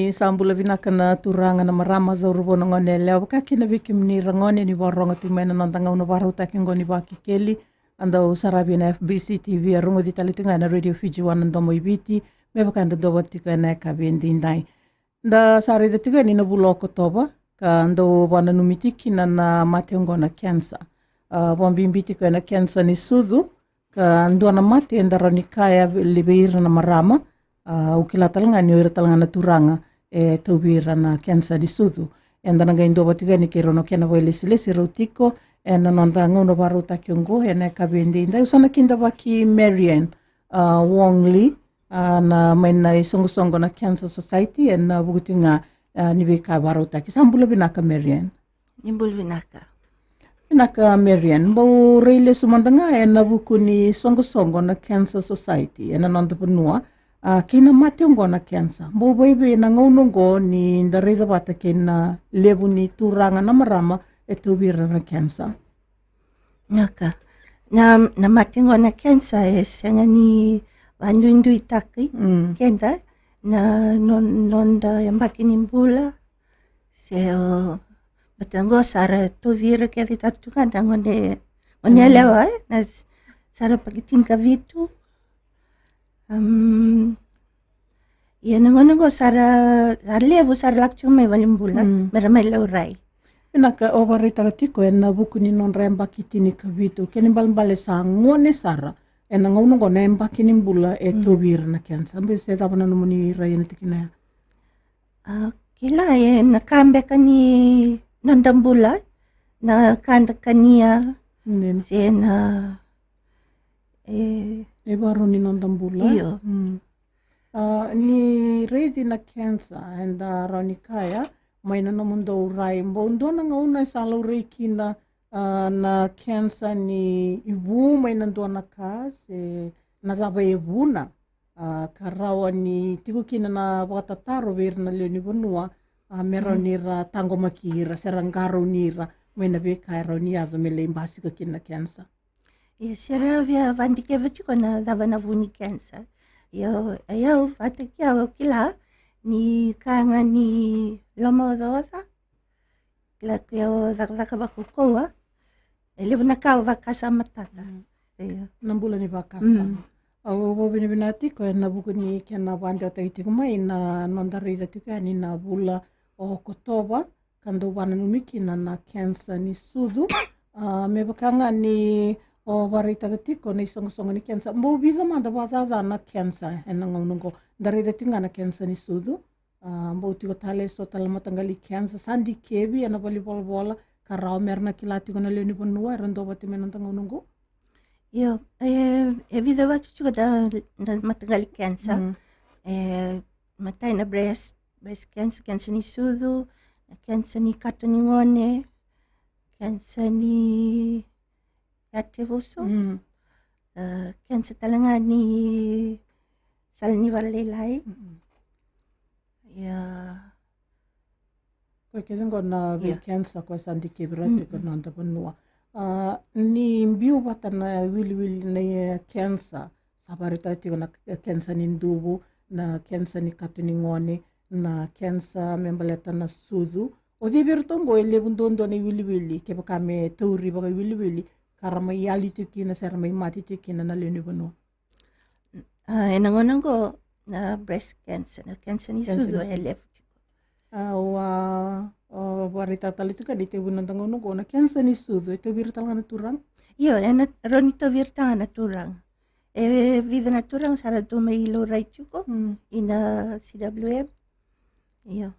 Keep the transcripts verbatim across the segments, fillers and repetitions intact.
Ni sa bula vinaka na turaga, na marama, cauravou, na gone yalewa, vaka kina vei kemuni ra gone ni vakarorogo tiko mai na noda gauna vakarautaki oqo ni Vakekeli. A dau saravi na F B C T V, a rogoci tale tiko ga na Radio Fiji One na Domo i Viti, me vaka eda dua vata tiko ena yakavi edaidai. Da sa raica tiko yani na vula o Okotova ka dau vakananumi tiko kina na mate oqo na kensa. A, vakabibi tiko ena kensa ni sucu, ka dua na mate eda rawa ni kaya vei ira na marama. A, au kila tale ga ni o ira tale ga na turaga e tauvi ira na kensa ni sucu. Eda na qai dua vata tiko yani kei rau na kena vakailesilesi, rau tiko ena noda gauna vakarautaki oqo ena yakavi edaidai. Au sa na kidavaki Marian, a, Wong Lee, a, na mai na isoqosoqo na Cancer Society, ena vuku tiko ga, a, ni veika vakarautaki. Sa bula vinaka, Marian. Ni bula vinaka. Vinaka, Marian. Bau rai lesu mada ga ena vuku ni soqosoqo na Cancer Society ena noda vanua, a, kei na mate oqo na kensa. Bau vaivei na gauna oqo ni da raica vata kei na levu ni turaga, na marama e tauvi ira na kensa? Naka. Na, na mate oqo na kensa e sega ni vakaduiduitaki keda na, no, noda yabaki ni bula. Se o, mate oqo sa ra tauvi ira kece tale tu ga na gone, gone yalewa, e? Na s-, sa ra yabaki tinikavitu. Am, ia na gauna oqo sa ra, sa levu sa ra lako tiko mai valenibula me ra mai laurai. Vinaka, o vakaraitaka tiko ena vuku ni nodra yabaki tinikavitu. Kena ibalebale sa gone sara ena gauna oqo na yabaki ni bula e tauvi ira na kensa. Bau se cava na nomuni rai ena tikina ya? A, kila, e na ka beka ni noda bula, na ka da kania, se na, e, e vakarau ni noda bula. Io. A, ni raici na kensa, eda rawa ni kaya, mai na nomudou rai, bau dua na gauna e sa laurai kina, a, na kensa ni ivu mai na dua na ka, se na cava e vuna, a, ka rawa ni tiko kina na vakatataro vei ira na lewe ni vanua, a, me rawa ni ra taqomaki ira se ra qarauni ira mai na veika e rawa ni yaco me lai basika kina na kensa. Ia, se ra via vakadikeva tiko na cava na vu ni kensa. Ia, ia au vakataki au, au kila ni ka ga ni lomaocaoca. Kila, ke o cakacaka vakaukauwa, e levu na ka o vakasamataka. Io. Na bula ni vakasama. Au vakavinavinaka tiko ena vuku ni kena vakadewataki tiko mai na noda raica tiko yani na vula o Okotova, ka dau vakananumi kina na kensa ni sucu. A, me vaka ga ni o vakaraitaka tiko na isoqosoqo ni kensa, bau vica mada vakacaca na kensa ena gauna oqo. Da raica tiko ga na kensa ni sucu. A, bau tiko tale eso tale na mataqali kensa sa dikevi ena valenivolavola, ka rawa me ra na kila tiko na lewe ni vanua era dua vata mai na noda gauna oqo. Io, e, e vica vata tiko na, na mataqali kensa. E, matai na breast, breast cancer, kensa ni sucu, na kensa ni kato ni gone, kensa ni yatevuso. A, kensa tale ga ni sala ni valelailai. Ia, koya kece oqo na vei kensa koya sa dikevi ira tiko na noda vanua. A, ni biu vata na iwiliwili na, e, kensa, sa vakaraitaka tiko na, e, kensa ni duvu, na kensa ni kato ni gone, na kensa me baleta na sucu. O cei vei iratou oqo e levu duadua na iwiliwili kevaka me tauri vakaiwiliwili ka ra mai yali tiko kina se ra mai mate tiko kina na lewe ni vanua? A, ena gauna oqo na breast cancer, na kensa ni sucu e levu tiko. A, au a vakaraitaka tale tiko ni tekivu na noda gauna oqo na kensa ni sucu e tauvi ira tale ga na turaga. Io, ena rawa ni tauvi ira tale ga na turaga. E vica na turaga sa ra dau mai laurai tiko ina C W M. Io.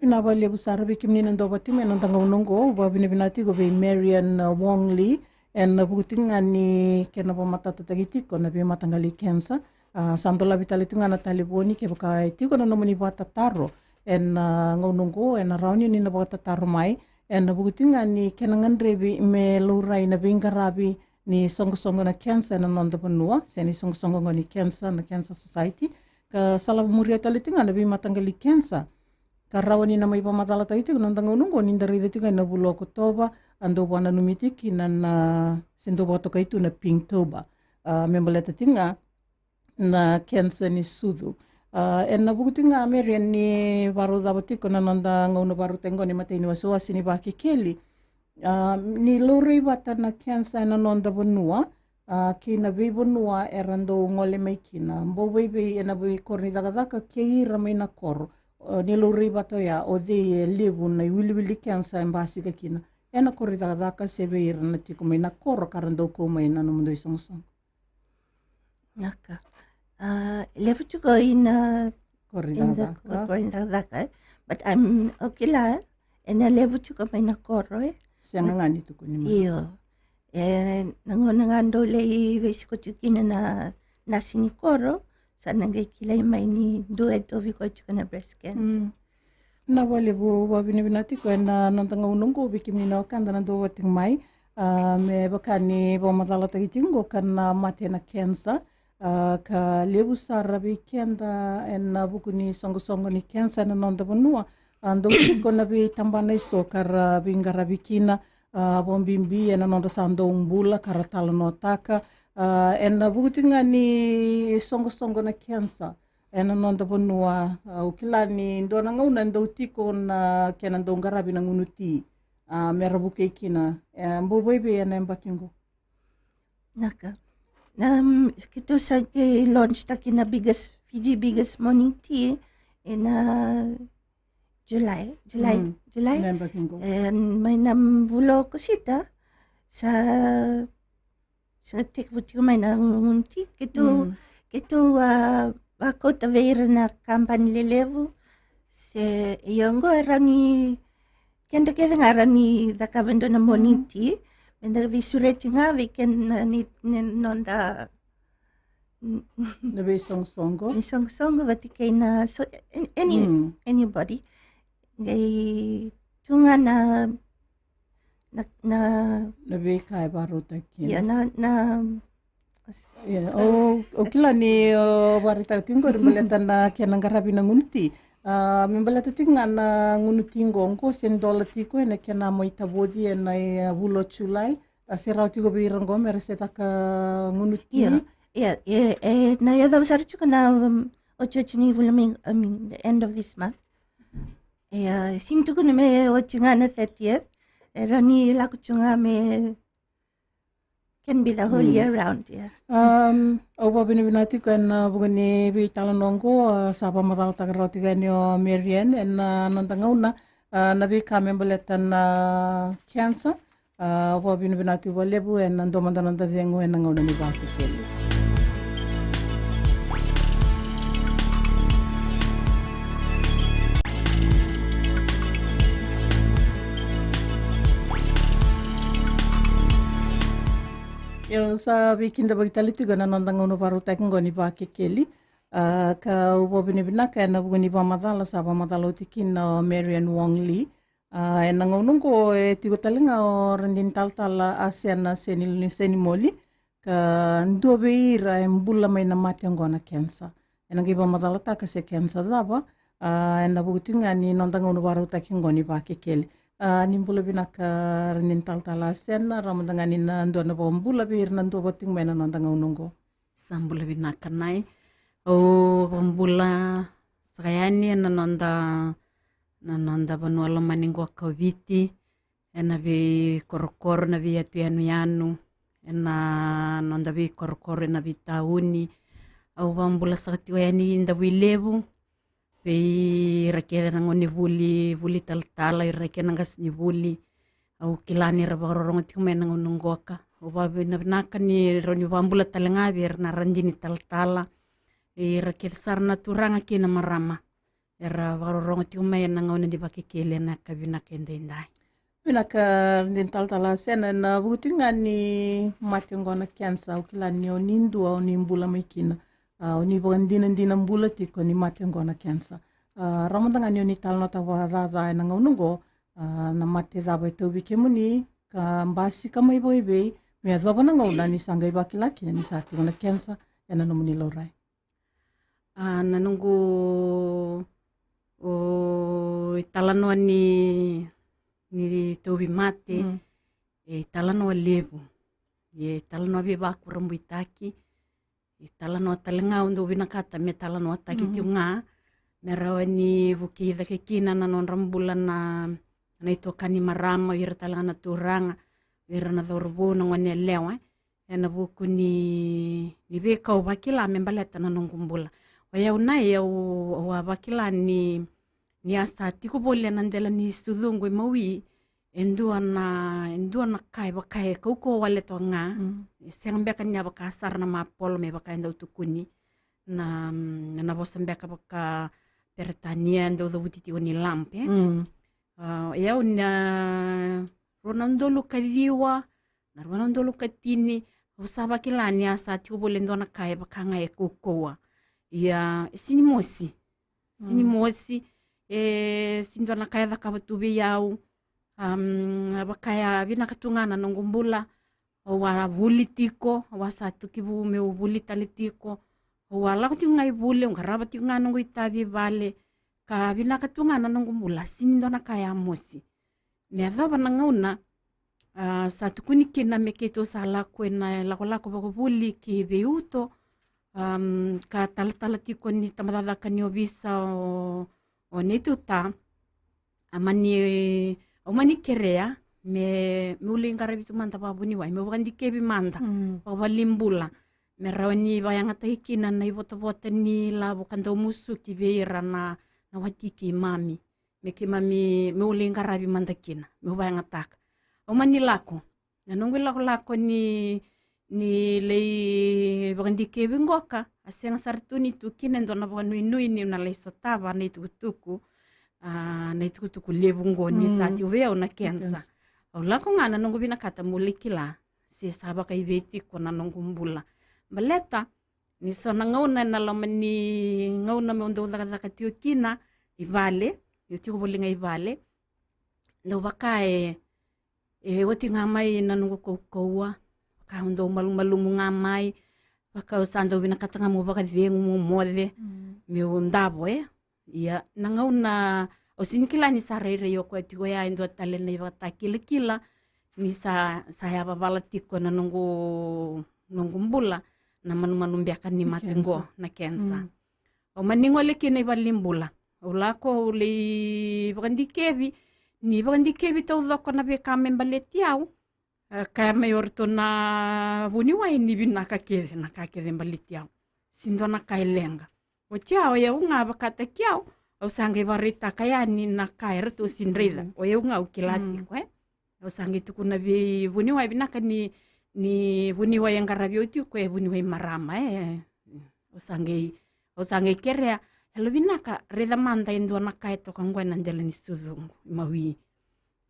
Vinaka vakalevu sara vei kemuni na dau vata mai ena noda gauna oqo. Au vakavinavinaka tiko vei Marian, a, Wong Lee ena vuku tiko ga ni kena vakamatatataki tiko na veimataqali kensa. A, sa dolavi tale tiko ga na talevoni kevaka e tiko na nomuni vakatataro ena, a, gauna oqo, ena rawa ni o ni na vakatataro mai ena vuku tiko ga ni kena gadrevi me laurai na veiqaravi ni soqosoqo na kensa ena noda vanua se ni soqosoqo oqo ni kensa, na Cancer Society. Ka sa lako muria tale tiko ga na veimataqali kensa ka rawa ni na mai vakamacalataki tiko na noda gauna oqo ni da raica tiko ena vula o Okotova, a dau vakananumi tiko kina na, se dau vakatokai tu na Pinktober. A, me baleta tiko ga na kensa ni sucu. A, ena vuku tiko ga, Marian, ni varau cava tiko na noda gauna varautaki qo ni matai ni wasewase ni Vakekeli. A, ni laurai vata na kensa ena noda vanua, a, kei na veivanua era dau gole mai kina. Bau vaivei ena veikoro ni cakacaka kei ira mai na koro. O, ni laurai vata oya, o cei e levu na iwiliwili kensa e basika kina ena koro ni cakacaka se vei ira na tiko mai na koro ka ra dau kau mai na nomudou isoqosoqo? Naka. A, levu tiko ina koro ni cakacaka. Koro ni cakacaka, e. But I'm, o kila, ena levu tiko mai na koro, e. Sega ga ni tukuni mai. Io. E, na gauna ga dou lai veisiko tiko kina na nasi ni koro, sa na qai kilai mai ni dua e tauvi koya tiko na breast cancer. Mm. Na vakalevu, vakavinavinaka tiko ena noda gauna oqo vei kemuni na wekada na dau vata tiko mai. A, me vaka ni vakamacalataki tiko oqo ka na mate na kensa. A, ka levu sara vei keda ena vuku ni soqosoqo ni kensa ena noda vanua. A, dau tiko na veitabana eso ka ra veiqaravi kina, a, vakabibi ena nodra sa dau bula ka ra talanoataka. A, ena vuku tiko ga ni soqosoqo na kensa ena noda vanua, a, au kila ni dua na gauna e dau tiko na kena dau qaravi na gunu ti, a, me ra vukei kina. E, bau vaivei ena yabaki oqo? Naka. Um, keitou sa qai launch taki na biggest, Fiji biggest morning tea ena July, July, Mm. July. Ena yabaki oqo. E, mai na vula o Okosita, sa sa tekivu tiko mai na gunu ti, keitou, Mm. keitou, a, vakauta vei ira na kabani lelevu. Se, io, oqo e rawa ni, keda kece ga rawa ni cakava e dua na morning Mm. tea. Meda veisureti ga vei keda na, ni, ni noda, Na veisoqosoqo. Veisoqosoqo vata kei na, so, an-, any, Mm. anybody. Qai tu ga na, na, na Na veika e vakarautaki kina. Ia, na, na, Ia, o, o kila ni, o, vakaraitaka tiko qori baleta na kena qaravi na gunu ti. A, me baleta tiko ga na gunu ti qo, qo se dola tiko ena kena mai tavoci ena, e, vula o Julai. A, se rawa tiko vei ira qo me ra setaka gunu ti. Ia, ia, e, e, na yacova sara tiko na, um, otioti ni vula mai, I mean, the end of this month. Ia, sega ni tukuni me oti ga na thirtieth. E rawa ni lako tu ga me can be the whole Mm. year round, yeah. Um, au vakavinavinaka tiko ena vuku ni veitalanoa oqo, a, sa vakamacalataka rawa tiko yani o Marian ena, a, noda gauna, a, na veika me baleta na cancer. A, au vakavinavinaka tiko vakalevu ena dua mada noda cegu ena gauna ni Vakekeli. Io, sa veikidavaki tale tiko ena noda gauna vakarautaki oqo ni Vakekeli. A, kau vakavinavinaka ena vuku ni vakamacala sa vakamacala oti kina o Marian Wong Lee. A, ena gauna oqo e tiko tale ga o radini talatala Asena Seni, Senimoli, ka dua vei ira e bula mai na mate oqo na cancer. Ena qai vakamacalataka se cancer cava, a, ena vuku tiko ga ni noda gauna vakarautaki oqo ni Vakekeli. A, ni bula vinaka radini talatala Asena, rawa mada ga ni na dua na vakabula vei ira na dua vata tiko mai na noda gauna oqo. Sa bula vinaka Nai. Au vakabula saka yani ena noda, na noda vanua lomani qo Kauviti, ena veikorokoro, na veiyatuyanuyanu, ena noda veikorokoro, ena veitauni. Au vakabula saka tiko yani Davuilevu, vei ira kece na gonevuli, vuli talatala, ira kece na qasenivuli. Au kila ni ra vakarorogo tiko mai na gauna qoka. Au vakavinavinaka ni rawa ni vakabula tale ga vei ira na radini talatala, ira kece sara na turaga kei na marama era vakarorogo tiko mai ena gauna ni Vakekeli ena yakavi vinaka edaidai. Vinaka radini talatala Asena, ena vuku tiko ga ni mate oqo na cancer, au kila ni o ni dua o ni bula mai kina. A, o ni vakadinadina bula tiko ni mate oqo na cancer. A, rawa mada ga ni o ni talanoataka vakacaca ena gauna oqo, a, na mate cava e tauvi kemuni, ka basika mai vakaivei, me yacova na gauna ni sa qai vakila kina ni sa tiko na cancer ena nomuni laurai. A, na noqu, o, italanoa ni, ni tauvimate, Mm. e italanoa levu. E italanoa veivakurabuitaki. italanoa tale ga au dau vinakata me talanoataki tiko ga, me rawa ni vukei cake kina na nodra bula na, na itokani marama, o ira tale ga na turaga, o ira na cauravou, na gone yalewa, e. Ena vuku ni, ni veika au vakila me baleta na noqu bula. O yau na, au, au a vakila ni, ni a sa tiko voli ena dela ni sucuqu i Maui, e dua na, e dua na ka e vaka e kaukauwa wale toka ga. E sega beka ni a vaka sara na mapolo me vaka e dau tukuni na, na vosa beka vaka Peretania e dau cavuti tiko ni lump, e. A, o yau na rua na udolu ka ciwa, na rua na udolu ka tini, au sa vakila ni a sa tiko voli e dua na ka e vaka ga e kaukauwa. Ia, e sini mosi. Sini mosi, e sini dua na ka e cakava tu vei au. Am, vaka e a vinaka tu ga na noqu bula, au a vuli tiko, au a sa tekivu meu vuli tale tiko. Au a lako tiko ga i vuli, au qarava tiko ga noqu itavi i vale, ka vinaka tu ga na noqu bula, sini dua na ka e a mosi. Me yacova na gauna, a, sa tukuni kina me keitou sa lako ena lakolako vakavuli ki Veiuto, am, ka talatala tiko ni tabacakacaka ni ovisa o, o neitou ta, a mani, au mani kerea me, meu lai qaravi tu mada vakavuniwai, meu vakadikevi mada vakavalibula, me rawa ni vakayagataki kina na ivotavota ni lavo ka dau musuki vei ira na, na wati keimami. Me keimami, meu lai qaravi mada kina, meu vakayagataka. Au mani lako. Na noqu ilakolako ni, ni lai vakadikevi qoka, a sega sara tu ni tu kina e dua na vakanuinui niu na lai sotava na itukutuku, a, na itukutuku levu qo ni sa tiko vei au na kensa. Au lako ga na noqu vinakata meu lai kila se sa vakaivei tiko na noqu bula. Baleta ni so na gauna ena loma ni gauna meu dau cakacaka tiko kina i vale, eu tiko voli ga i vale, dau vaka e, e oti ga mai na noqu kaukauwa, vaka au dau malumalumu ga mai, vaka au sa dau vinakata ga meu vakacegu, meu moce, meu davo, e. Ia, na gauna, au sini kila ni sa rairai o koya tiko ya e dua tale na ivakatakilakila, ni sa, sa yavavala tiko na noqu, noqu bula, na manumanu beka ni mate qo, na kensa. Au mani gole kina i valenibula. Au lako, au lai vakadikevi, ni vakadikevi taucoko na veika me baleti au. A, kaya mai o ratou na vuniwai ni vinaka kece na ka kece baleti au. Sini dua na ka e leqa. Oti ya, o yau ga vakataki au, au sa qai vakaraitaka yani na ka e ratou sini raica. O yau ga au kila tiko, e. Au sa qai tukuna vei vuniwai, vinaka ni, ni vuniwai e qaravi au tiko e vuniwai marama, e. Au sa qai, au sa qai kerea, yalovinaka, raica mada e dua na ka e toka qo ena dela ni sucuqu i Maui.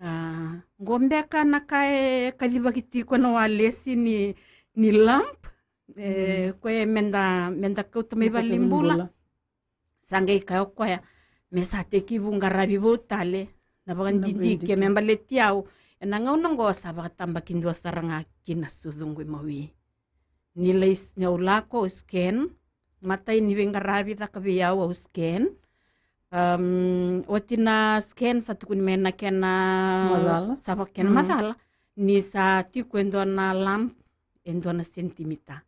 A, qo beka na ka e kacivaki tiko na walesi ni, ni lump, e, koya meda, meda kauta mai valenibula. Sa qai kaya o koya, me sa tekivu qaravi vou tale na vakadidike me baleti au. Ena gauna qo sa vakatabakidua sara ga kina sucuqu i Maui. Ni lai s-, au lako, au scan. Matai ni veiqaravi caka vei au, au scan. Am, oti na scan sa tukuni mai na kena macala. Sa vaka kena macala. Ni sa tiko e dua na lump, e dua na sentimita.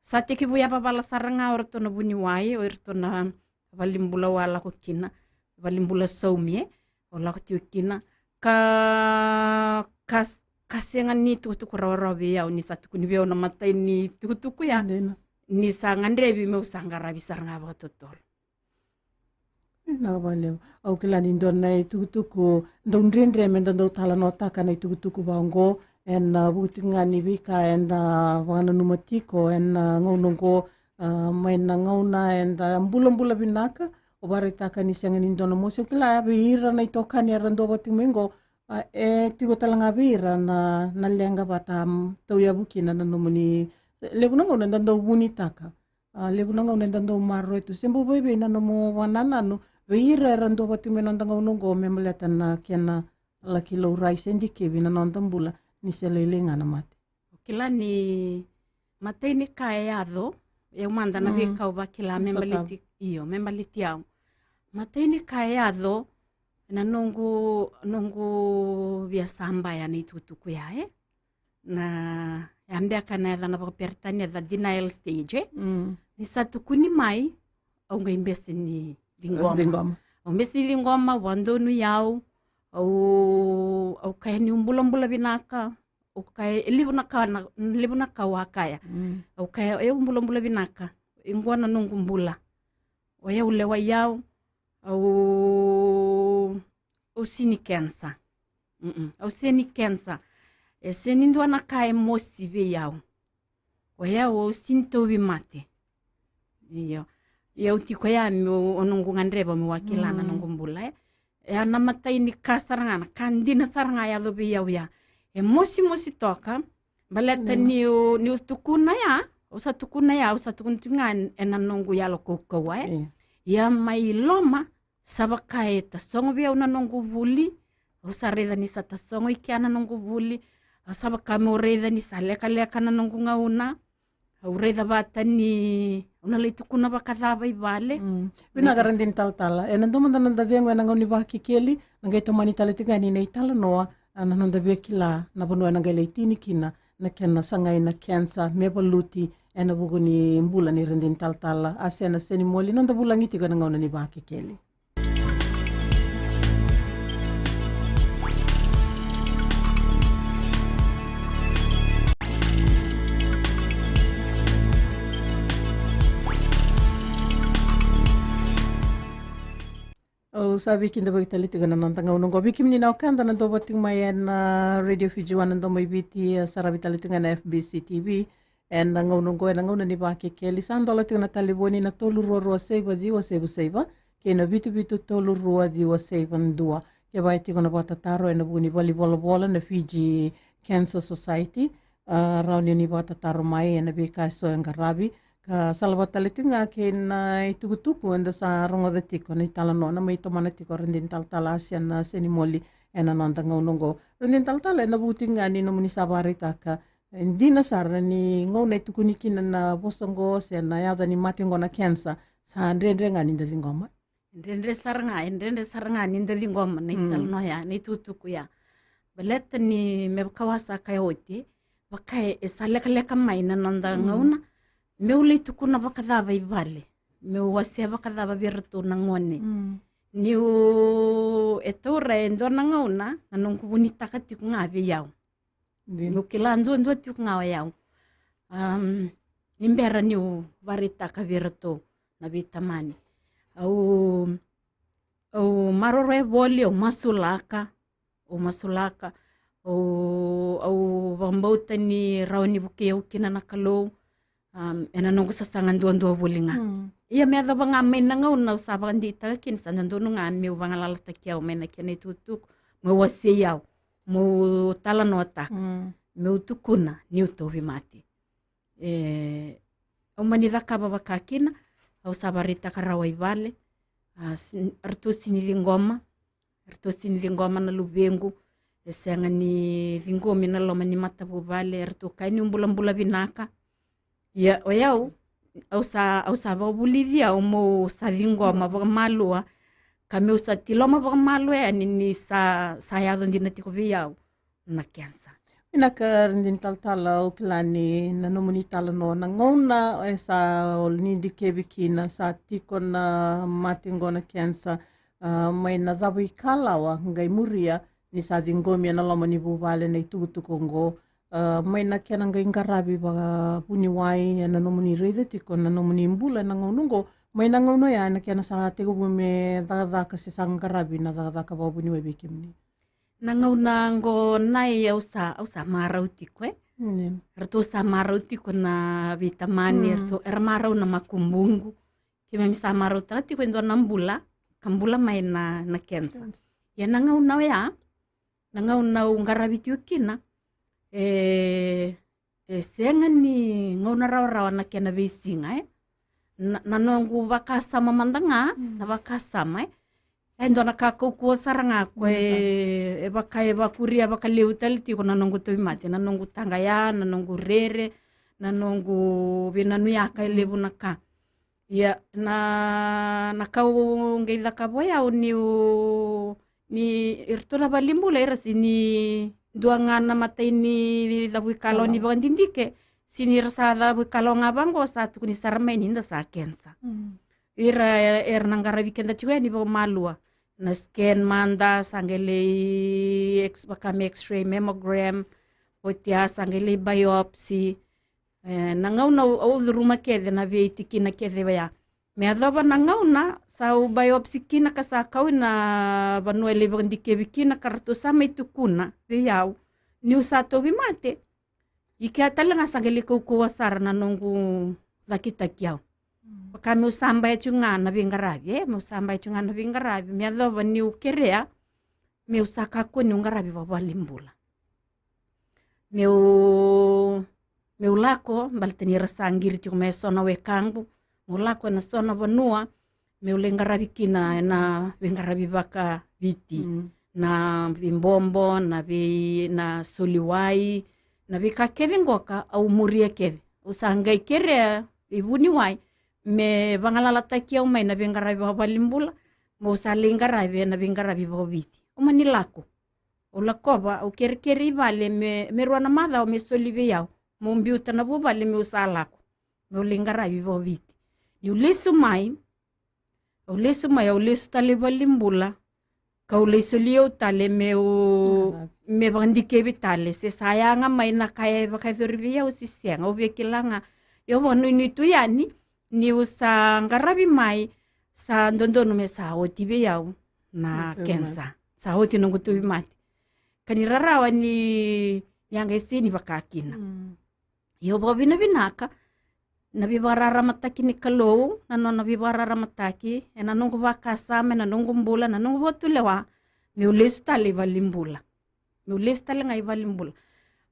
Sa tekivu yavavala sara ga o ratou na vuniwai, o iratou na valenibula au a lako kina, valenibula saumi, e, au lako tiko kina. Ka, ka, ka sega ni tukutuku rawarawa vei au, ni sa tukuni vei au na matai ni tukutuku ya. Ni sa gadrevi meu sa qaravi sara ga vakatotolo. Vinaka vakalevu. Au kila ni dua na itukutuku dau dredre meda dau talanoataka na itukutuku vaqo, ena vuku tiko ga ni veika eda vakananuma tiko ena gauna oqo, a, mai na gauna eda bulabula vinaka, au vakaraitaka ni sega ni dua na mosi. Au kila vei ira na itokani era dua vata tiko mai qo, a, e tiko tale ga vei ira na, na leqa vata, m, tauyavu kina na nomuni, levu na gauna eda dau vunitaka. A, levu na gauna eda dau maroroya tu. Se bau vei, vei na nomu vakanananu vei ira era dua vata tiko mai na noda gauna oqo me baleta na kena laki laurai se dikevi na noda bula ni se lailai ga na mate. Au kila ni matai ni ka e yaco, e au mada na veika au vakila me baleti, io, me baleti au. Matai ni ka e yaco, na noqu, noqu via sabaya na itukutuku ya, e? Na, E a beka na yacana vakaperitania the denial stage, e? Mm. Ni sa tukuni mai, au qai bese ni ciqoma. Ciqoma. Au bese ni ciqoma, au vakadonui au, au, au kaya niu bulabula vinaka, au kaya, e levu na ka, na, levu na ka au a kaya. Mm. Au kaya, e, au bulabula vinaka, e qo na noqu bula. O yau lewai au, au, au sega ni kenisa. Mm-mm. Au sega ni kenisa. E sega ni dua na ka e mosi vei au. O yau, au sega ni tauvimate. Io. Ia au tiko ya meu, o noqu gadreva meu a kila na, mm, noqu bula, e. E a na imatai ni ka sara ga, na ka dina sara ga e yaco vei au ya. E mosimosi toka, baleta, mm, niu, niu tukuna ya, au sa tukuna ya, au sa tukuna tiko ga ena noqu yalo kaukauwa, e. Io. Ia mai loma, sa vaka e tasogo vei au na noqu vuli, au sa raica ni sa tasogo i kea na noqu vuli, au sa vaka meu raica ni sa lekaleka na noqu gauna, au raica vata ni au na lai tukuna vakacava i vale. Mm. Vinaka, Radini talatala. Ena dua mada na noda cegu ena gauna ni Vakekeli, na qai tomani tale tiko ga ni na italanoa, a, na noda via kila na vanua ena qai lai tini kina na kena sagai na kenisa me valuti ena vuku ni bula nei Radini talatala Asena Senimoli, noda vulagi tiko ena gauna ni Vakekeli. Au sa veikidavaki tale tiko na noda gauna oqo. Vei kemuni na wekada na dau vata tiko mai ena Radio Fiji One na Domo i Viti, e saravi tale tiko ga na F B C T V. Ena gauna oqo, ena gauna ni Vakekeli, sa dola tiko na talevoni na tolu rua rua saiva ciwa saiva saiva kei na vitu vitu tolu rua ciwa saiva dua. Ke vaka e tiko na vakatataro ena vuku ni valenivolavola na Fiji Cancer Society, a, rawa ni o ni vakatataro mai ena veika eso e qaravi. Ka salavata tale tiko ga kei na itukutuku eda sa rogoca tiko, na italanoa na mai tomana tiko o Radini talatala Asena Senimoli ena noda gauna oqo. Radini talatala, ena vuku tiko ga ni nomuni sa vakaraitaka, e dina sara ni gauna e tukuni kina na vosa oqo se na yaca ni mate oqo na kenisa, sa dredre ga ni da ciqoma. Dredre sara ga, e dredre sara ga ni da ciqoma na, mm, italanoa ya, na itukutuku ya. Baleta ni me vaka au sa kaya oti, vaka e sa lekaleka mai na noda, mm, gauna, meu lai tukuna vakacava i vale, meu wasea vakacava vei iratou na gone. Mm. Niu, e taura e dua na gauna na noqu vunitaka tiko ga vei au. Dina. Meu kila duadua tiko ga o yau. Am, ni bera niu vakaraitaka vei iratou na veitamani. Au, au maroroya voli, au masulaka, au masulaka, au, au vakabauta ni rawa ni vukei au kina na Kalou. Am, ena noqu sasaga duadua voli ga. Mm. Ia me yacova ga mai na gauna au sa vakadeitaka kina, sa dodonu ga meu vagalalataki au mai na kena itukutuku, meu wasei au, meu talanoataka, mm, meu tukuna niu tauvimate. E, au mani cakava vaka kina, au sa vakaraitaka rawa i vale, a, s-, eratou sega ni ciqoma, eratou sega ni ciqoma na luvequ, e sega ni ciqomi na loma ni matavuvale, eratou kaya niu bulabula vinaka. Ia o yau, au sa, au sa vakavulici au meu sa ciqoma vakamalua, ka meu sa tiloma vakamalua yani ni sa, sa yaco dina tiko vei au na kenisa. Vinaka Radini talatala, au kila ni na nomuni talanoa na gauna e sa, o ni dikevi kina, sa tiko na mate oqo na kenisa, a, mai na cava ikalawa qai muria ni sa ciqomi ena loma ni vuvale na itukutuku oqo, a, mai na kena qai qaravi vakavuniwai ena nomuni raica tiko na nomuni bula ena gauna oqo, mai na gauna oya ena kena sa tekivu me cakacaka se sa qaravi na cakacaka vakavuniwai vei kemuni. Na gauna oqo Nai, au sa, au sa marau tiko, e? Mm. Eratou sa marau tiko na veitamani, mm, eratou, era marau na makubuqu. Keimami sa marautaka tiko e dua na bula, ka bula mai na, na kenisa. Kenisa. Ia na gauna oya, na gauna au qaravi tiko kina, e, e sega ni gauna rawarawa na kena veisiga, e. Na, na noqu vakasama mada ga, mm, na vakasama, e. E dua na ka kaukauwa sara ga ko, mm, e, e vaka, e vakuria vakalevu tale tiko na noqu tauvimate, na noqu taqaya, na noqu rere, na noqu veinanuyaka, e, mm, levu na ka. Ia, na, na ka au qai cakava o yau niu, ni iratou na valenibula era sega ni dua ga na matai ni cavu ikalawa ni vakadidike, se ni ra sa cavu ikalawa ga vaqo sa tukuni sara mai ni da sa kenisa. Ira era na qaravi keda tiko yani vakamalua. Na scan mada, sa qai lai x-, vaka me x-ray, mammogram, oti ya sa qai lai biopsy. E, na gauna au, au curuma kece na veitikina kece oya. Me yacova na gauna sa au biopsy kina ka sa kau ina vanua e lai vakadikevi kina ka ratou sa mai tukuna vei au niu sa tauvimate. I kea tale ga sa qai lai kaukauwa sara na noqu cakitaki au. Vaka meu sa baya tiko ga na veiqaravi, e, meu sa baya tiko ga na veiqaravi. Me yacova niu kerea meu sa kakua niu qaravi vakavalenibula. Meu, meu lako, baleta ni ra sa qiri tiko mai e so na wekaqu. Meu lako ena so na vanua meu lai qaravi kina ena veiqaravi vakaviti. Na veibobo, na vei, na soli wai, na veika kece qoka au muria kece. Au sa qai kerea vei vuniwai me vagalalataki au mai na veiqaravi vakavalenibula, meu sa lai qaravi ena veiqaravi vakaviti. Au mani lako. Au lakova, au kerekere i vale me, me rua na macawa me soli vei au. Meu biuta na vuvale meu sa lako. Meu lai qaravi vakaviti. Niu lesu mai, au lesu mai, au lesu tale i valenibula. Kau lai soli au tale meu, me vakadikevi tale. Se sa yaga mai na ka e vakayacori vei au se sega. Au via kila ga. Au vakanuinui tu yani, niu sa qaravi mai, sa dodonu me sa oti vei au na kenisa. Sa oti noqu tauvimate. Ka ni rarawa ni, ni a qai sega ni vaka kina. Ia au vakavinavinaka na veivakararamataki ni Kalou, na nona veivakararamataki ena noqu vakasama, ena noqu bula, na noqu vakatulewa, meu lesu tale i valenibula. Meu lesu tale ga i valenibula.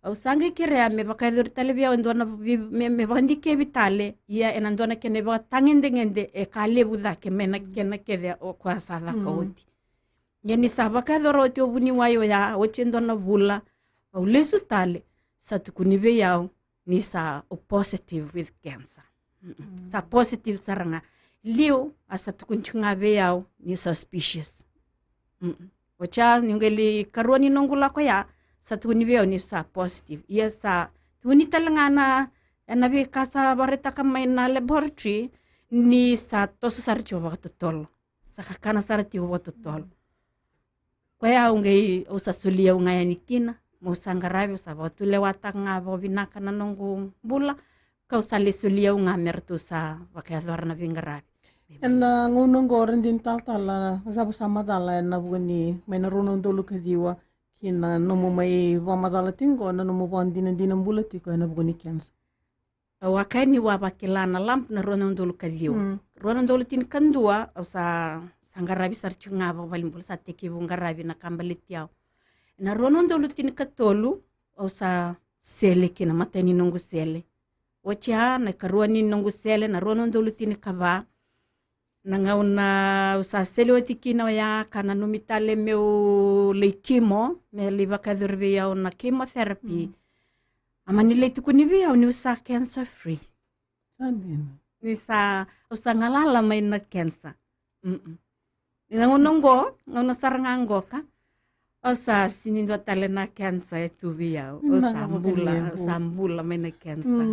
Au sa qai kerea me vakayacori tale vei au e dua na vei, me, me vakadikevi tale, ia ena dua na kena ivakatagedegede e ka levu cake mai na kena kece o koya sa caka oti. Ia ni sa vakayacora oti o vuniwai oya, oti e dua na vula, au lesu tale, sa tukuni vei au ni sa o positive with cancer. Sa positive sara ga. Liu a sa tukuni tiko ga vei au ni suspicious. Oti ya, niu qai lai karua ni noqu lako ya, sa tukuni vei au ni sa positive. Ia sa tukuni tale ga na, ena veika sa vakaraitaka mai na laboratory, ni sa toso sara tiko vakatotolo. Sa kakana sara tiko vakatotolo. Koya au qai, au sa soli au ga yani kina, meu sa qaravi, au sa vakatulewataka ga vakavinaka na noqu bula, kau sa lai soli au ga me ratou sa vakayacora na veiqaravi. Ena gauna oqo Radini talatala, cava sa macala ena vuku ni mai na rua na udolu ka ciwa ki na nomu mai vakamacala tiko oqo na nomu vakadinadina bula tiko ena vuku ni cancer? Au a kaya niu a vakila na lab na rua na udolu ka ciwa. Rua na udolu tinikadua, au sa, sa qaravi sara tiko ga vakavalenibula, sa tekivu qaravi na ka baleti au. Na rua na udolu tinikatolu, au sa sele kina, matai ni noqu sele. Oti ya, na ikarua ni noqu sele, na rua na udolu tinikava. Na gauna au sa sele oti kina oya ka nanumi tale meu lai chemo, me lai vakayacori vei au na chemotherapy. A mani lai tukuni vei au niu sa cancer free. Ni sa, au sa galala mai na cancer. Ni na gauna oqo, gauna sara ga oqo ka, au sa sega ni dua tale na cancer e tu vei au. Au sa bula, au sa bula mai na cancer.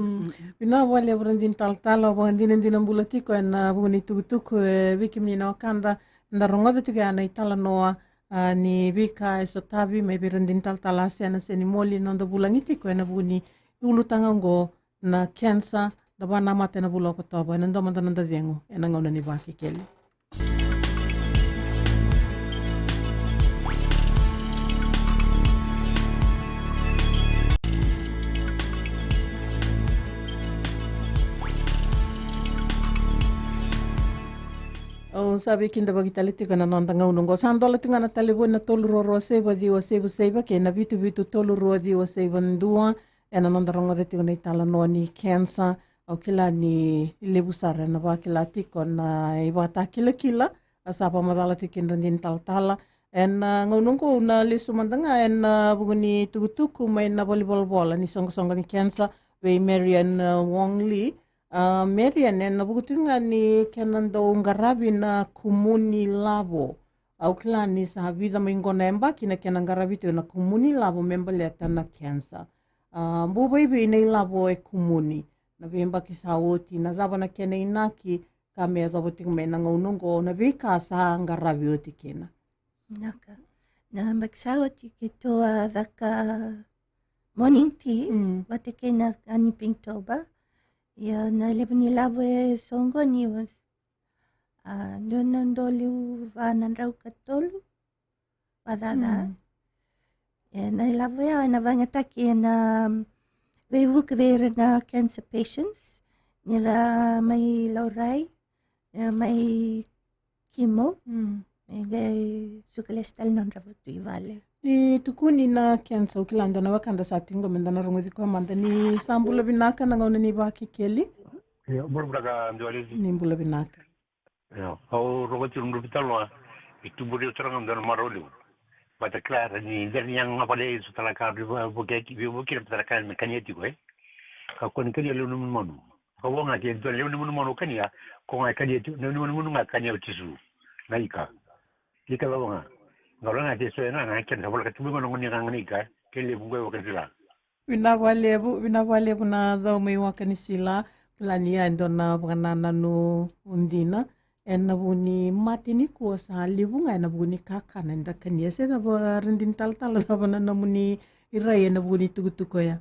Vinaka vakalevu Radini talatala, au vakadinadina bula tiko ena vuku ni tukutuku e vei kemuni na wekada, da rogoca tiko ya na italanoa, a, ni veika e sotavi mai vei Radini talatala Asena Senimoli, na noda vulagi tiko ena vuku ni ulutaga oqo na cancer, da vakanamata ena vula o Okotova, ena dua mada na noda cegu ena gauna ni Vakekeli. Au sa veikidavaki tale tiko ena noda gauna oqo. Sa dola tiko ga na talevoni na tolu rua rua saiva ciwa saiva saiva kei na vitu vitu tolu rua ciwa saiva dua. Ena noda rogoca tiko na italanoa ni cancer, au kila ni levu sara ena vakila tiko na ivakatakilakila a sa vakamacala tiko kina Radini talatala. Ena, a, gauna oqo au na lesu mada ga ena, a, vuku ni tukutuku mai na valenivolavola ni soqosoqo ni cancer vei Marian, a, Wong Lee. A, Marian, ena vuku tiko ga ni kena dau qaravi na kumuni lavo. Au kila ni sa vica mai qo na yabaki na kena qaravi tu ena kumuni lavo me baleta na kensa. A, bau vaivei na ilavo e kumuni na veiyabaki sa oti, na cava na kena inaki ka me yacova tiko mai na gauna oqo, na veika sa qaravi oti kina? Naka. Na yabaki sa oti keitou a caka morning tea, mm, vata kei na kani Pinktober. Ia na levu ni lavo e soqoni was, a, dua na udolu va na drau ka tolu vakacaca. Mm. E, na ilavo ya ena vakayagataki ena, um, veivuke vei ira na cancer patients ni ra mai laurai, ni ra mai chemo, mm, e qai suka lesu tale na nodra vutu i vale. Ni tukuni na kensa, au kila dua na wekada sa tiko qo me da na rogoci koya mada. Ni sa bula vinaka, na gauna ni Vakekeli. Io, bula vinaka Dualesi. Ni bula vinaka. Io, au rogoci ira na veitalanoa e tuburi au sara ga dua na marau levu. Vata kila era ni dera ni yaga ga vale e so tale ka veivuke, veivuke na vata kila me kania tiko, e. Ka kua ni kania levu na manumanu. Ka vo ga ke dua levu ni manumanu kania, ko ga kania tu, levu ni manumanu ga kania o Jisu. Na ika. Ika lavo ga. Ga lo ga ke so e ga ga kena sa vola ka tubu ga na goni ga ga na ika, ke levu ga vakanisila. Vinaka vakalevu, vinaka vakalevu na cau mai Wakanisila. Kila ni ya e dua na vakanananu dina. Ena vuku ni mate nikua sa levu ga ena vuku ni kakana eda kania. Se cava Radini Talatala, cava na nomuni rai ena vuku ni tukutuku oya?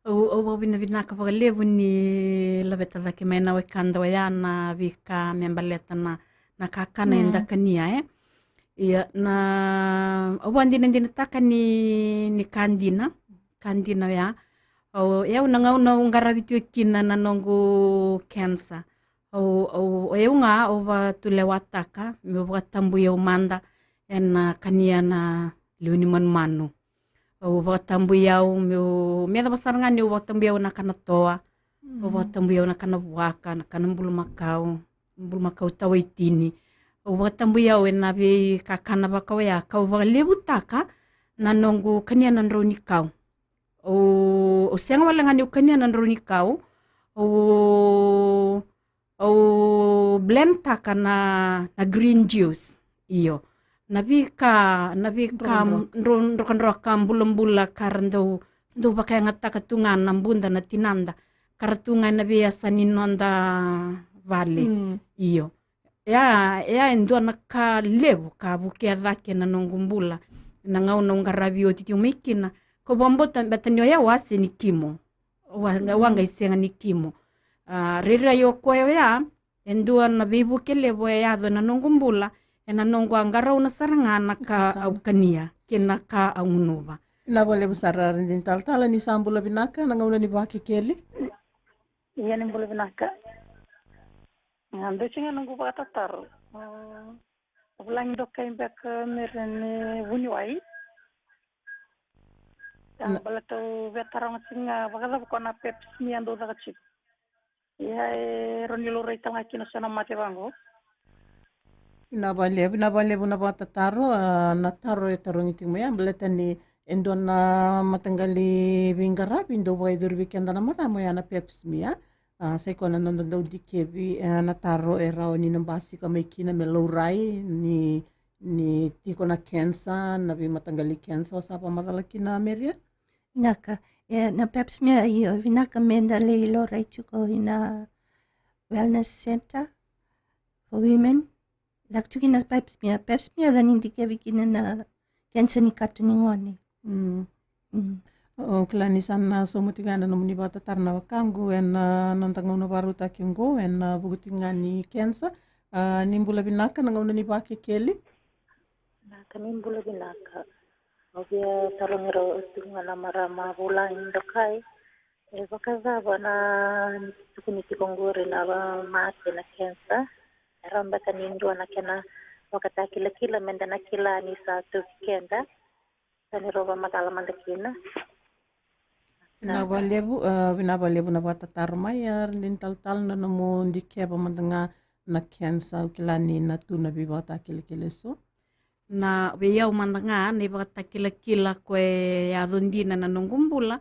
Au, au vakavinavinaka vakalevu ni laveta cake mai na wekada oya na veika me baleta na, na kakana, mm, eda kania, e. Ia, na, au vakadinadinataka ni, ni ka dina, ka dina oya. Au, e au na gauna au qaravi tiko kina na noqu kensa. Au, au, o yau ga au vakatulewataka meu vakatabui au mada ena kania na lewe ni manumanu. Au vakatabui au meu, me yacova sara ga niu vakatabui au na kana toa. Mm. Au vakatabui au na kana vuaka, na kana bulumakau, bulumakau tawaitini. Au vakatabui au ena veikakana vaka oya, kau vakalevutaka na noqu kania na drau ni kau. Au, au sega wale ga niu kania na drau ni kau. Au, au blendtaka na, na green juice. Io. Na veika, na veika drokadroka, dro-, drokadroka bulabula ka ra dau, dau vakayagataka tu ga na buda na tinada. Ka ra tu ga ena veiyasa ni noda vale. Mm. Io. Ya, ya e dua na ka levu ka vukea cake na noqu bula. Na gauna au qaravi oti tiko mai kina, kau vakabauta beta ni oya au a sega ni chemo. Au a, au a qai sega ni chemo. A, rairai o koya oya e dua na veivuke levu e yaco ena noqu bula, ena noqu a qarauna sara ga na ka au kania kei na ka au gunuva. Vinaka vakalevu sara Radini Talatala, ni sa bula vinaka, na gauna ni Vakekeli. Ia ni bula vinaka. A, dua tiko ga noqu vakatataro. A, vulagi dokai beka me ra ni vuniwai. A, baleta au via taroga tiko ga vakacava ko na Pap smear dau caka tiko. Ia e rawa ni laurai tale ga kina so na mate vaqo. Vinaka vakalevu, vinaka vakalevu na vakatataro, a, na taro e tarogi tiko mai ya, baleta ni e dua na mataqali veiqaravi dau vakayacori vei keda na marama oya na Pap smear. A, sa i koya na noda dau dikevi, e, na taro e rawa ni na basika mai kina me laurai ni, ni tiko na kensa, na veimataqali kensa, o sa vakamacala kina Maria? Vinaka. E, na Pap smear, io, vinaka me da lai laurai tiko ina Wellness Center for Women. Lako tiko kina Pap smear, Pap smear rawa ni dikevi kina na kensa ni kato ni gone. Mm. Mm. Au kila ni sa na sauma tiko ga na nomuni vakatataro na wekaqu ena, a, noda gauna vakarautaki oqo, ena, a, vuku tiko ga ni kensa. A, ni bula vinaka, na gauna ni Vakekeli. Vinaka, ni bula vinaka. Au via tarogi rau tiko ga na marama vulagi dokai. E vakacava na tukuni tiko qori na mate na kensa? E rawa beka ni dua na kena vakatakilakila me da na kila ni sa tu vei keda. Sa ni rau vakamacala mada kina. Vinaka vakalevu, e, vinaka vakalevu na vakatataro mai, e, Radini Talatala, na nomu dikeva mada ga na kensa, au kila ni na tu na veivakatakilakila eso. Na vei au mada ga na ivakatakilakila ko e yaco dina na noqu bula,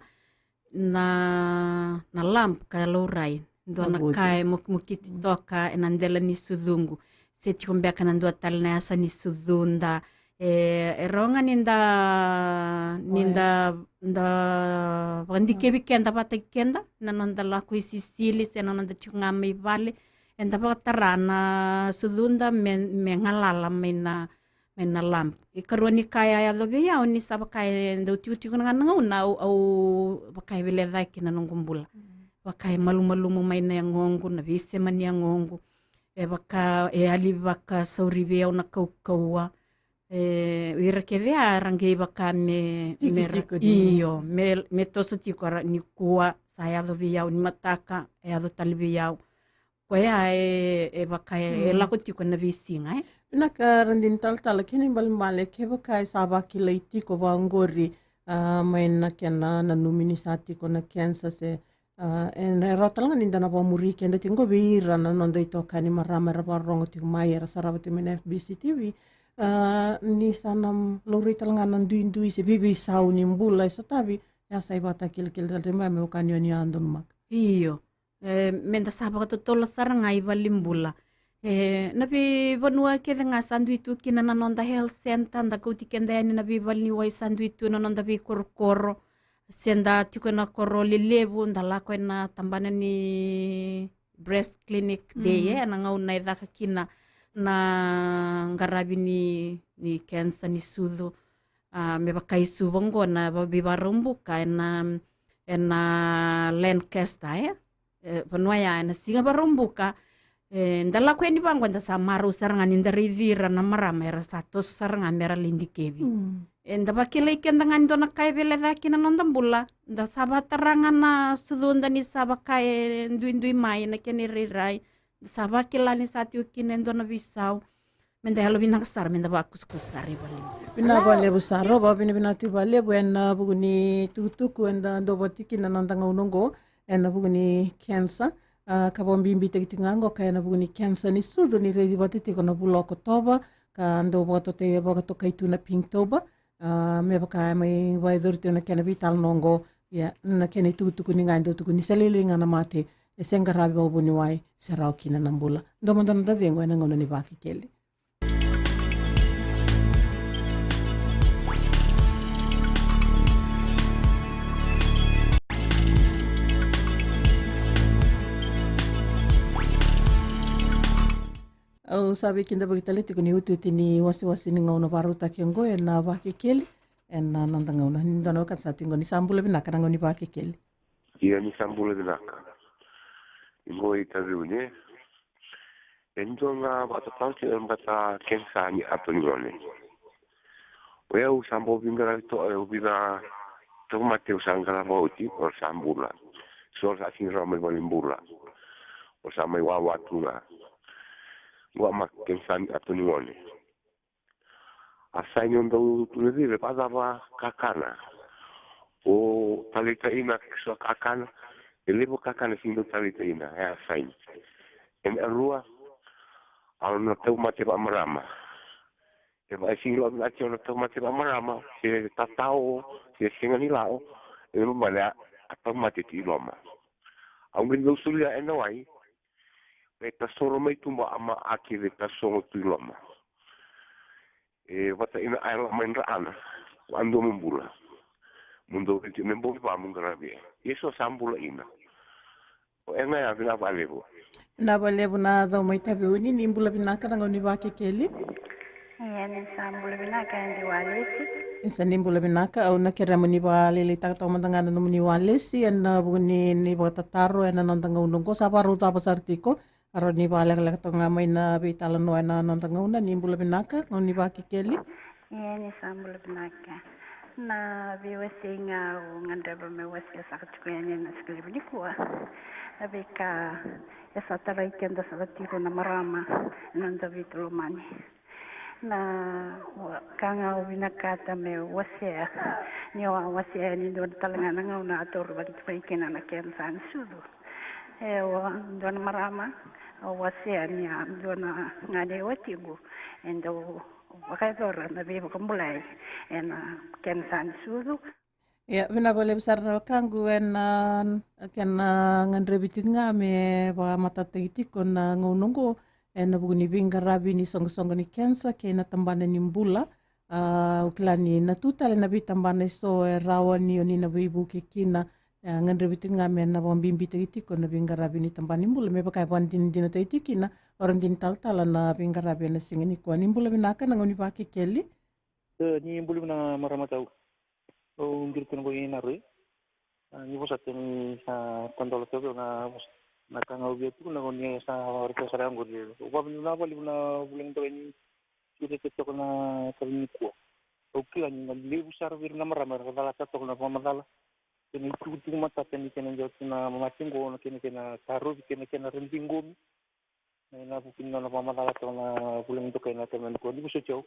na, na lump ka laurai. Dua na ka e mokimokiti toka ena dela ni sucuqu. se tiko beka na dua tale na yasa ni sucuda. E, e rawa ga ni da, ni da, da vakadikevi keda vakataki keda na noda lako i sisili se na noda tiko ga mai vale. Eda vakatara na sucuda me, me galala mai na, mai na lab. Ikarua ni ka e a yaco vei au ni sa vaka e dau tikotiko ga na gauna au, au vaka e velecaki na noqu bula. Vaka e malumalumu mai na yagoqu, na veisema ni yagoqu. E vaka e yali vakasauri vei au na kaukauwa. E, o ira kece a ra qai vaka me, me ra, io, me, me toso tiko ra nikua, sa yaco vei au ni mataka, e yaco tale vei au. Koya e, e vaka e, e lako tiko na veisiga, e. Vinaka Radini Talatala, kena ibalebale kevaka e sa vakilai tiko vaqori, a, mai na kena nanumi ni sa tiko na kenisa se, a, e, e rawa tale ga ni da na vakamuri keda tiko qo vei ira na noda itokani marama era vakarorogo tiko mai, era sarava tiko mai na F B C T V, a, ni sa na laurai tale ga na duidui se veiveisau ni bula e sotavi, e a sa ivakatakilakila tale tiko mai me vaka ni o ni a donumaka. Io. E, me da sa vakatotolo sara ga i valenibula. E, na veivanua kece ga sa dui tu kina na noda health center, da kauti keda yani na veivaleniwai sa dui tu na noda veikorokoro. Se da tiko ena koro lelevu, da lako ena tabana ni breast clinic day, e, na gauna e caka kina na qaravi ni, ni kenisa ni sucu. A, me vaka i Suva oqo na va-, veivakaraubuka ena, ena Lancaster, e? E, vanua ya ena siga Vakaraubuka, e, da lako yani vaqo da sa marau sara ga ni da raici ira na marama era sa toso sara ga me ra lai dikevi. E, da vakilai keda ga ni dua na ka e velecaki na noda bula, da sa vakatara ga na sucuda ni sa vaka e duidui mai na kena irairai, da sa vakila ni sa tiko kina e dua na veisau. Me da yalovinaka sara, me da vakusakusa sara i valenibula. Vinaka vakalevu sara, au vakavinavinaka tiko vakalevu ena vuku ni tukutuku eda dau vakatikina na noda gauna oqo, ena vuku ni kenisa, a, ka vakabibitaki tiko ga oqo ka ena vuku ni kenisa ni sucu ni raici vata tiko na vula o Okotova, ka dau vakatokai, vakatokai tu na Pinktober, a, me vaka e mai vakayacori tu na kena veitalanoa oqo, ia, na kena itukutuku ni ga e dau tukuni se lailai ga na mate, e se qaravi vakavuniwai, se rawa kina na bula. Dua mada na noda cegu ena gauna ni Vakekeli. Au sa veikidavaki tale tiko ni utiuti ni wasewase ni gauna vakarautaki oqo ena Vakekeli, ena noda gauna. Ni dua na wekada sa tiko qo, ni sa bula vinaka na gauna ni Vakekeli. Ia ni sa bula vinaka. Oqo i Taveuni, e. E dua ga vakatatao tiko e bata kenisa ni ato ni gone. O yau sa bau veiqaravi toka, e, o vica tauvimate au sa qarava oti, o ra sa bula. So ra sa sega ni rawa mai valenibula. O ra sa mai wawa tu ga. Qo a ma kenisa ni ato ni gone. A saini o dau tu na cire, vakacava kakana. O taleitaka na so kakana, e levu kakana sega ni dau taleitaka, e a saini. Ena rua, a na tauvimate vakamarama. E vaka e sega ni lako vinaka tiko na tauvimate vakamarama, se tatao, se sega ni lako, e levu mai a tauvimate tu i loma. Au qai dau solia ena wai, e tasoro mai tuba a ma a kece tasogo tu i loma. E vata ina a yala mai dra ana, a dua mo bula. Mo dou veti me bau va mo qaravi e. Ia so sa bula ina. O e ga ya, vinaka vakalevu. Vinaka vakalevu na cau mai Taveuni, ni bula vinaka na gauna ni Vakekeli. Ia ni sa bula vinaka e di Walesi. Isa ni bula vinaka, au na kerea mo ni vakalailaitaka toka mada ga na nomuni walesi, ena vuku ni, ni vakatataro, ena noda gauna oqo sa vakarau cava sara tiko. A rawa ni vakalekaleka toka ga mai na veitalanoa ena noda gauna, ni bula vinaka, gauna ni Vakekeli. Ia ni sa bula vinaka. Na veiwasei ga au gadreva me wasea saka tiko yani ena siga levu nikua. Na veika e sa tarai keda saka tiko na marama, na noda veitalomani. Na wa-, ka ga au vinakata me wasea, ni au a wasea ni dua tale ga na gauna a taurivaki tiko kina na kenisa ni sucu. E wa-, dua na marama, au wasea ni a dua na gane watiqu, e dau vakayacora na veivakabulai ena kenisa ni sucu. Ia, vinaka vakalevu sara na wekaqu, ena kena gadrevi tiko ga me vakamatatataki tiko na gauna oqo, ena vuku ni veiqaravi ni soqosoqo ni kenisa kei na tabana ni bula. A, au kila ni na tu tale na veitabana eso e rawa ni o ni na veivuke kina. E gadrevi tiko ga me na vakabibitaki tiko na veiqaravi ni tabana ni bula me vaka e vakadinadinataki tiko kina o ira dina talatala na veiqaravi ena siga nikua. Ni bula vinaka na gauna ni Vakekeli. E, ni bula vinaka marama tau. Au qiri tiko na gauna ni Naroi. A, ni vosa tiko ni sa tadola tiko na vosa. Na ka ga au via tukuna na gauna ni sa raica sara oqori. Au vakavinavinaka vakalevu na vulagi toka ni sureta toka na ka nikua. Au kila ni na levu sara vei ira na marama era calata toka na vakamacala kei na itukutuku matata ni kena dua tu na mate qo, na kena, kena tarovi, kena, kena raici qomi. Na, na vuku ni nona vakamacala toka na vulagi toka ena tamani ko ni vosoti au.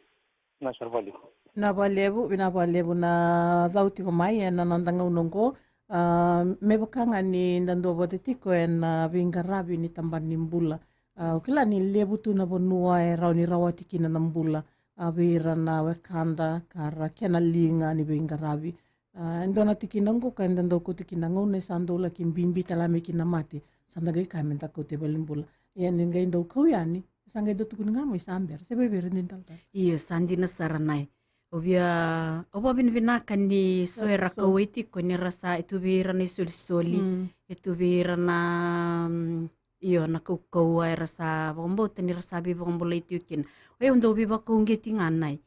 Na sara vakalevu. Na vakalevu, vinaka vakalevu na cau tiko mai ena noda gauna oqo. A, me vaka ga ni da dua vata tiko ena veiqaravi ni tabana ni bula. A, au kila ni levu tu na vanua e rawa ni rawati kina na bula. A, vei ira na wekada ka ra kena liga ni veiqaravi. A, e dua na tikina oqo ka eda dau kauta kina gauna e sa dau laki bibi tale mai kina mate. Sa da qai kaya me da kauta i valenibula. Ia ni qai dau kau yani, sa qai dau tukuni ga mai sa bera. Se vei ira dina talatala. Io, sa dina sara nai. Au via, au vakavinavinaka ni so era kauwai tiko ni ra sa, e tu vei ira na isolisoli, e tu vei ira na, mm, io, na kaukauwa era sa vakabauta ni ra sa veivakabulai tiko kina. O yau dau veivakauqeti ga nai.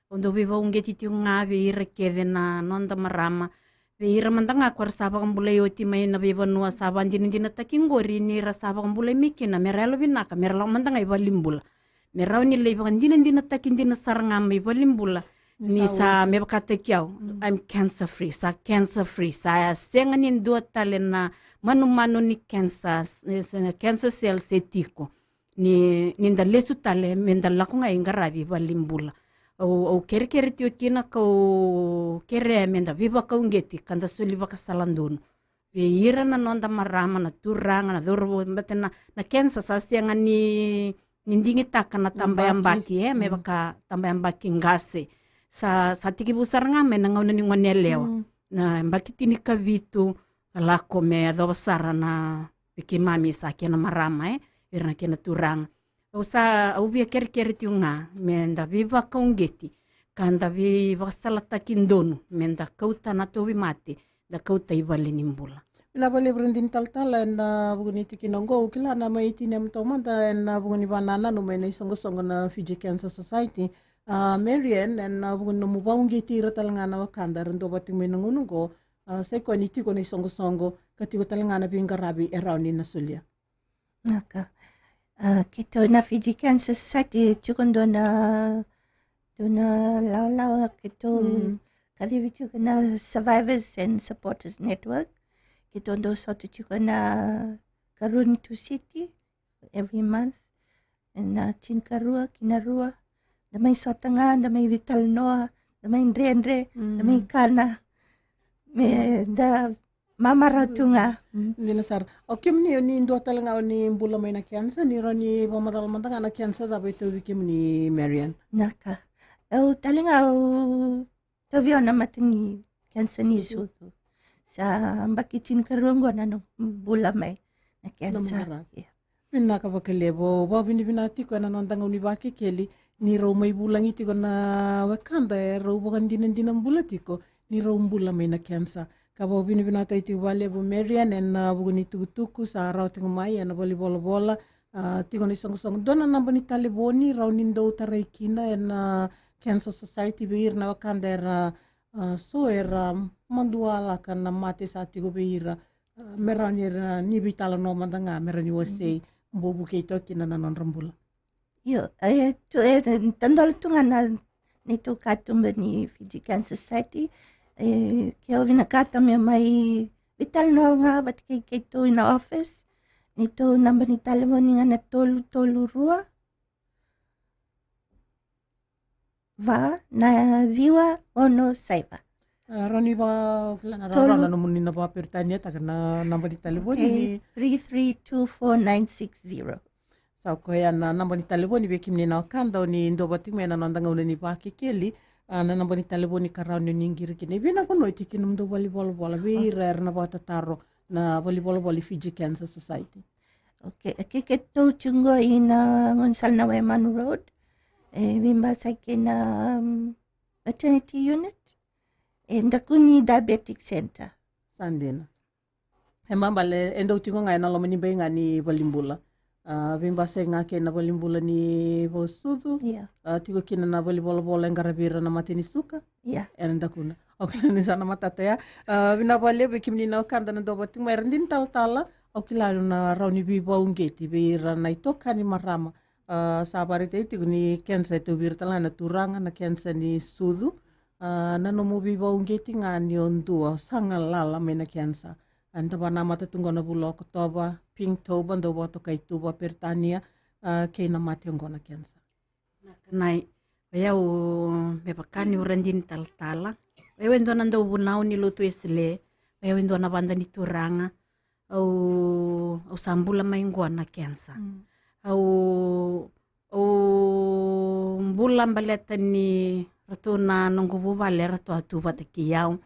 Au dau veivakauqeti tiko ga vei ira kece na noda marama. Vei ira mada ga ko ra sa vakabulai oti mai na veivanua sa vakadinadinataki qori ni ra sa vakabulai mai kina, me ra yalovinaka, me ra lako mada ga i valenibula. Me rawa ni lai vakadinadinataki dina sara ga mai valenibula. Ni sa me vakataki au, I'm cancer free, sa cancer free, sa sega ni dua tale na manumanu ni cancer, s-, s-, cancer cells e tiko. Ni, ni da lesu tale me da lako ga i qaravi valenibula. Au, au kerekere tiko kina kau kerea me da veivakauqeti ka da soli vakasala donu vei ira na noda marama, na turaga, na cauravou, baleta na, na kenisa sa sega ni, ni digitaka na taba yabaki, e, me vaka taba yabaki qase. Sa, sa tekivu sara ga mai na gauna ni gone yalewa. Na yabaki tinikavitu, ka lako me yacova sara na vei keimami sa kena marama, e, vei ira na kena turaga. Au sa, au via kerekere tiko ga me da veivakauqeti ka da veivakasalataki donu me da kauta na tauvimate, da kauta i valenibula. Vinaka vakalevu ira dina talatala ena vuku ni tikina oqo. Au kila na mai tini emu taumada ena vuku ni vakanananu mai na isoqosoqo na Fiji Cancer Society. A, Marian, ena vuku ni nomu vakauqeti ira tale ga na wekada era dua vata tiko mai na gauna oqo. A, sa i koya ni tiko na isoqosoqo ka tiko tale ga na veiqaravi e rawa ni na solia. Naka. A, keitou na Fiji Cancer Society, tiko dua na, dua na lawalawa keitou kacivi tiko na Survivors and Supporters Network. Keitou dau sota tiko na karua ni Tusiti every month. Ena tinikarua ki na rua. Da mai sota ga, da mai veitalanoa, da mai dredre, da mai kana. Me da mamarau tu ga. Dina sara. O kemuni, o ni dua tale ga o ni bula mai na kenisa, ni rawa ni vakamacala mada ga na kenisa cava e tauvi kemuni, Marian? Naka. Au tale ga au tauvi au na mate ni kenisa ni sucu. Sa yabaki tinikarua oqo na noqu bula mai na kenisa. Ia. Vinaka vakalevu, vakavinavinaka tiko ena noda gauna ni Vakekeli, ni rau mai vulagi tiko na wekada e rau vakadinadina bula tiko, ni rau bula mai na kenisa. Ka vakavinavinakataki tiko vakalevu Marian ena vuku ni tukutuku sa rawa tiko mai ena valenivolavola, a, tiko na isoqosoqo. Dua na naba ni talevoni rawa ni dau tarai kina ena Cancer Society vei ira na wekada era, a, so era madua laka na mate sa tiko vei ira. A, me rawa ni ra, ni veitalanoa mada ga, me rawa ni wasei, bau vukei toka kina na nodra bula. Io, e, tu, e, tadola tu ga na neitou katuba ni Fiji Cancer Society. E, ke o vinakata me mai veitalanoa ga vata kei keitou ina office. Neitou naba ni talevoni ga na tolu tolu rua, va na ciwa ono saiva. A, rawa ni va, kila na rawa na nomuni na vaperitaniataka na naba ni talevoni ni three three two four nine six zero. Sa koya na naba ni talevoni vei kemuni na wekada o ni dua vata tiko mai ena noda gauna ni Vakekeli. A, na naba ni talevoni ka rawa ni o ni qiri kina. I vei na vanua e tiko kina nomudou valenivolavola vei ira era na vakatataro na valenivolavola i Fiji Cancer Society? Okay, e keitou tiko qo ina gaunisala na Waimanu Road. E veibasai kei na, um, maternity unit. E dakuni diabetic center. Sa dina. E babale, e dau tiko ga ena loma ni bai ga ni valenibula. A, veibasai ga kei na valenibula ni vakasucu. Ia. A, tiko kina na valivolavola e qaravi ira na mate ni suka. Ia. Ena dakuna. Au kila ni sa na matata ya. A, vinaka vakalevu vei kemuni na wekada na dau vata tiko mai, era dina talatala. Au kila ni na rawa ni veivakauqeti vei ira na itokani marama. A, sa vakaraitaki tiko ni kenisa e tauvi ira tale ga na turaga, na kenisa ni sucu. A, na nomu veivakauqeti ga ni o dua sa galala mai na kenisa. A, da vakanamata tu qo na vula o Okotova, Pinktober, dau vakatokai tu vakaperitania, a, kei na mate oqo na kenisa. Na kanai, o yau me vaka ni ura dina talatala. O yau e dua na dauvunau ni lotu Wesele, o yau e dua na vada ni turaga. Au, au sa bula mai qo na kenisa. Mm. Au, au bula baleta ni ratou na noqu vuvale, ratou a tu vata kei au.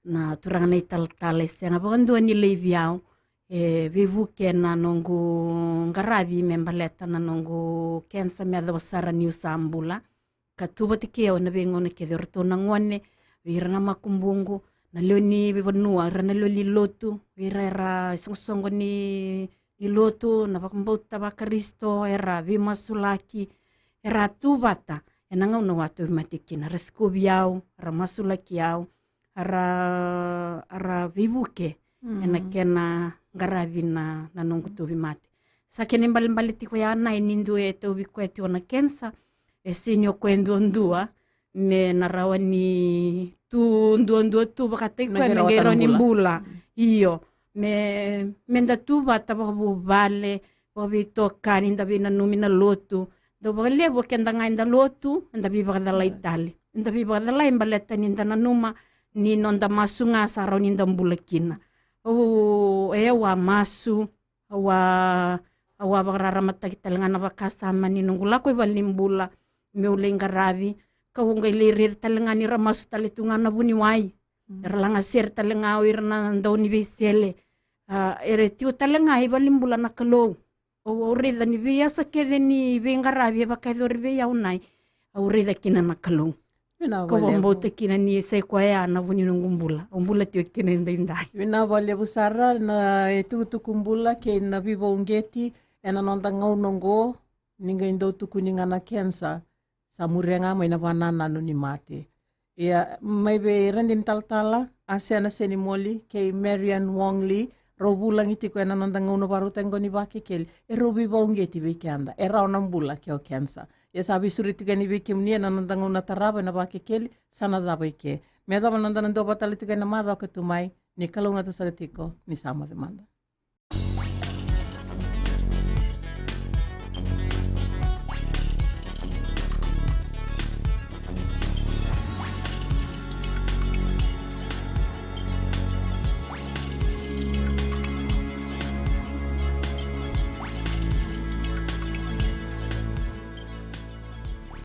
Na turaga na italatala e sega vakadua ni laivi au. E veivuke na noqu qaravi me baleta na noqu kenisa me yacova sara niu sa bula. Ka tu vata kei au ena veigauna kece, o ratou na gone, vei ira na makubuqu, na lewe ni veivanua, ira na lewe ni lotu, vei ira era isoqosoqo ni, ni lotu, na vakabauta vaKarisito, era veimasulaki, era tu vata ena gauna au a tauvimate kina, ra sikovi au, ra masulaki au, ra, ra veivuke, mm, ena kena qaravi na, na noqu tauvimate. Sa kena ibalebale tiko ya na ni dua e tauvi koya tiko na kenisa, e sega ni o koya duadua me na rawa ni tu duadua tu vakataki koya me qai rawa ni bula. Mm. Io, me, me da tu vata vakavuvale, vakaveitokani, da veinanumi na lotu. Dau vakalevu o keda ga eda lotu, eda veivakacalai tale. Eda veivakacalai baleta ni da nanuma ni noda masu ga sa rawa ni da bula kina. Au, e, au a masu, au a, au a vakararamataki tale ga na vakasama ni noqu lako i valenibula, meu lai qaravi, kau qai lai raica tale ga ni ra masu tale tu ga na vuniwai. Mm. Era lagasere tale ga o ira na dau ni veisele. A, era tiko tale ga i valenibula na Kalou. Au, au raica ni veiyasa kece ni veiqaravi e vakayacori vei au nai, au raica kina na Kalou. Vinaka vakalevu. Kau vakabauta kina ni sai koya na vu ni noqu bula. Au bula tiko kina edaidai. Vinaka vakalevu sara na itukutuku bula kei na veivakauqeti ena noda gauna oqo, ni qai dau tukuni ga na kenisa. Sa muria ga mai na vakanananu ni mate. Ia, mai vei Radini Talatala, Asena Senimoli, kei Marian Wong Lee, rau vulagi tiko ena noda gauna vakarautaki qo ni Vakekeli, e rau veivakauqeti vei keda, e rawa na bula ke o kenisa. Ia sa veisuri tiko yani vei kemuni ena noda gauna tarava ena Vakekeli, sa na cava i ke. Me yacova na noda na duavata tale tiko ena macawa ka tu mai, ni kalougata saka tiko, ni sa moce mada.